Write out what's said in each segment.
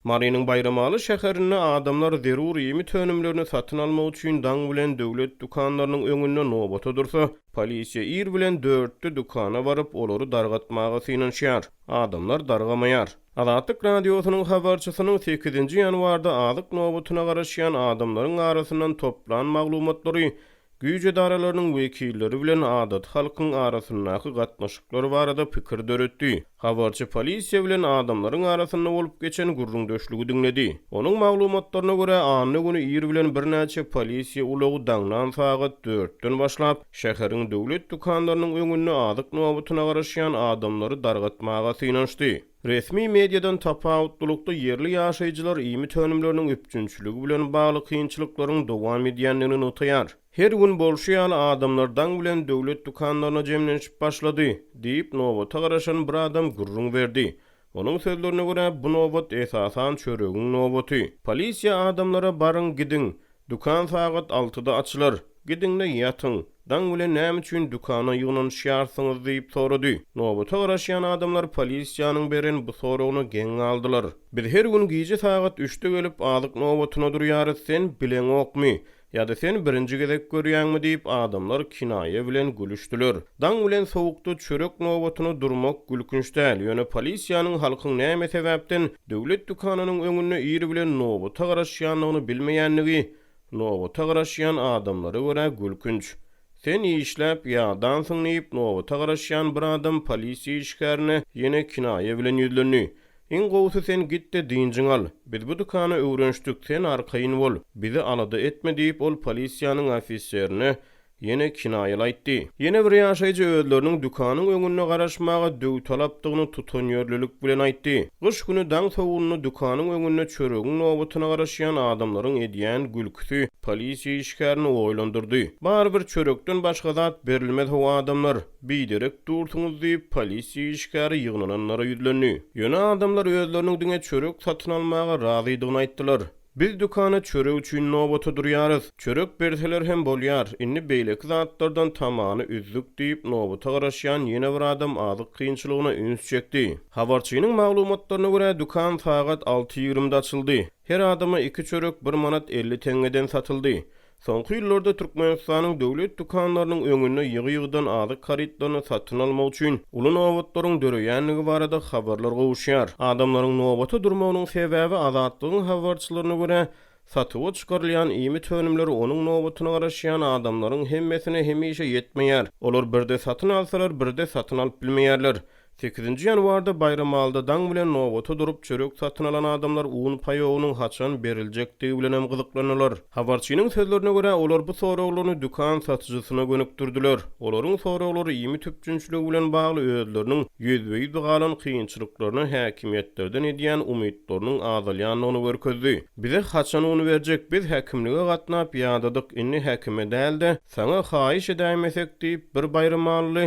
Marynyň Baýramaly şäherinde adamlar zerur iýmit önümlerini satyn almak üçin daň bilen döwlet dükanlarynyň öňünde nobata dursa, polisiýa ir bilen dörtde dükana baryp, olary dargatmaga synanyşýar. Adamlar dargamaýar. Azatlyk Radiosynyň habarçysynyň sekizinji ýanwarda azyk nobatyna garaşýan adamlaryň arasyndan toplan maglumatlary güýç edaralarynyň wekilleri bilen adaty halkyň arasyndaky gatnaşyklar barada pikir döretdi. Habarçy polisiýa bilen adamlaryň arasynda bolup geçen gürrüňdeşligi diňledi. Onuň maglumatlaryna görä, anna güni ir bilen birnäçe polisiýa ulagy daňdan sagat dörtden başlap, şäheriň döwlet dükanlarynyň öňünde azyk nobatyna garaşýan adamlary dargatmaga synanyşdy. Resmi mediadan tapawutlylykda ýerli ýaşaýjylar iýmit önümleriniň üpjünçiligi bilen bagly kynçylyklaryň dowam edýändigini nygtaýar. Her gün bolşy ýaly adamlar daň bilen döwlet dükanlaryna jemlenişip başlady, diýip, nobata garaşan bir adam gürrüň berdi. Onuň sözlerine görä, bu nobat esasan çöregiň nobaty. Polisiýa adamlara baryň, gidiň, Dükan sagat altyda açylar. Gidiň-de ýatyň. Daň bilen näme üçin dükana ýygnanyşýarsyňyz diýip sorady. Nobata garaşýan adamlar polisiýanyň beren bu soragyna geň galdylar. Biz her gün gije sagat üçde gelip azyk nobatyna durýarys, sen bileňokmy? Ýa-da sen birinji gezek görýäňmi diýip adamlar kinaýa bilen gülüşdiler. Daň bilen sowukda çörek nobatyna durmak gülkünç däl, ýöne polisiýanyň halkyň näme sebäpden Döwlet dükanynyň öňünde ir bilen nobata garaşýandygyny bilmeýändigi nobata garaşýan adamlara görä gülkünç. Sen işläp ýadansyň diýip, nobata garaşýan bir adam polisiýa işgärine ýene kinaýa bilen ýüzlendi. Iň gowusy sen git-de dynjyňy al. Biz bu dükana öwrenişdik, sen arkaýyn bol, bizi alada etme diýip, ol polisiýanyň ofiserine Ýene kinaýaly aýtdy. Ýene bir ýaşaýjy özleriniň dükanyň öňünde garaşmaga döwtalapdygyny tutanýerlilik bilen aýtdy. Gyş güni daň sowugynda dükanyň öňünde çöregiň nobatyna garaşýan adamlaryň edýän gülküsi polisiýa işgärini oýlandyrdy. Barybir çörekden başga zat berilmez how adamlar, biderek dursuňyz diýip, polisiýa işgäri ýygnananlara ýüzlendi. Ýöne adamlar özleriniň diňe çörek satyn almaga razydygyny aýtdylar. Biz dükana çörek üçin nobata durýarys. Çörek berseler hem bolýar. Indi beýleki zatlardan tamany üzdük diýip, nobata garaşýan ýene bir adam azyk kynçylygyna üns çekdi. Habarçynyň maglumatlaryna görä, dükan sagat alty ýigrimide açyldy. Her adama iki çörek bir manat 50 teňňeden satyldy. Soňky ýyllarda Türkmenistanyň döwlet dükanlarynyň öňünde ýygy-ýygydan azyk harytlaryny satyn almak üçin uly nobatlaryň döreýändigi barada habarlar gowuşýar. Adamlaryň nobata durmagynyň sebäbi, Azatlygyň habarçylaryna görä, satuwa çykarylýan iýmit önümleri onuň nobatyna garaşýan adamlaryň hemmesine hemişe ýetmeýär. Olar birde satyn alsalar, birde satyn alyp bilmeýärler. Sekizinji ýanwarda Baýramalyda daň bilen nobata durup çörek satyn alan adamlar un paýogynyň haçan beriljekdigi bilenem gyzyklandylar. Habarçynyň sözlerine görä, olar bu soraglaryny dükan satyjysyna gönükdirdiler. Olaryň soraglary iýmit üpjünçiligi bilen bagly özleriniň ýüzbe-ýüz galan kynçylyklaryna häkimiýetlerden edýän umytlarynyň azalýandygyny görkezdi. Bize haçan un berjek, biz häkimlige gatnap ýadadyk, indi häkime däl-de, saňa haýyş edäýmesek diýip, bir baýramalyly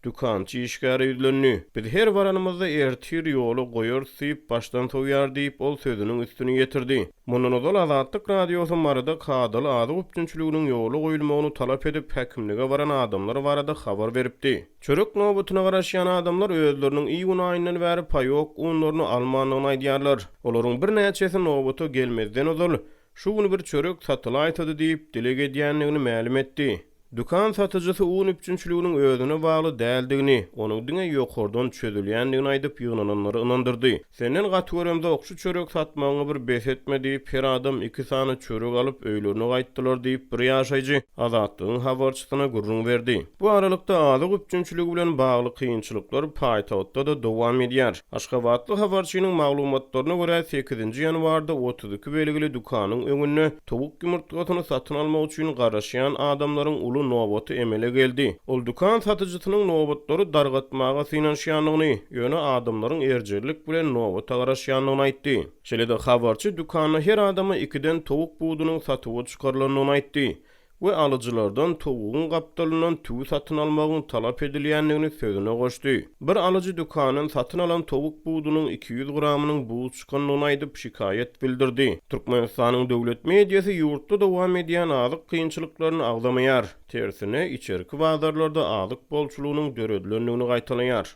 Dükançy işgäre ýüzlendi. Biz her baranymyzda ertir ýola goýarys diýip, başdan sowýar diýip, ol sözüniň üstüni ýetirdi. Mundan ozal Azatlyk Radiosy Maryda kadaly azyk üpjünçiliginiň ýola goýulmagyny talap edip, häkimlige baran adamlar barada habar beripdi. Çörek nobatyna garaşýan adamlar özleriniň iýun aýyndan bäri paýok unlaryny almandygyny aýdýarlar. Olaryň birnäçesi nobata gelmezden ozal, şu gün bir çörek satylaýsady diýip, dileg edýändigini mälim etdi. Dükan satyjysy un üpjünçiliginiň özüne bagly däldigini, onuň diňe ýokardan çözülýändigini aýdyp, ýygnananlary ynandyrdy. Senden gaty göremzok, şu çörek satmagyňy bir bes etme diýip, her adam iki sany çörek alyp, öýlerine gaýtdylar diýip, bir ýaşaýjy Azatlygyň habarçysyna gürrüň berdi. Bu aralykda, azyk üpjünçiligi bilen bagly kynçylyklar paýtagtda-da dowam edýär. Aşgabatly habarçynyň maglumatlaryna görä, sekizinji ýanwarda 32 belgili dükanyň öňünde Towuk ýumurtgasyny satyn almak üçin garaşýan adamlaryň uly nobaty emele geldi. Ol dükan satyjysynyň nobatlary dargatmaga synanyşýandygyny, ýöne adamlaryň erjellik bilen nobata garaşýandygyny aýtdy. Şeýle-de habarçy dükanda her adama ikiden towuk budunyň satuwa çykarylandygyny aýtdy. We alyjylardan towugyň gapdalyndan tüwi satyn almagyň talap edilýändigini sözüne goşdy. Bir alyjy dükandan satyn alan towuk budunyň 200 gramynyň buz çykandygyny aýdyp, şikaýat bildirdi. Türkmenistanyň döwlet mediasy ýurtda dowam edýän azyk kynçylyklaryny agzamaýar. Tersine, içerki bazarlarda azyk bolçulygynyň döredilendigini gaýtalaýar.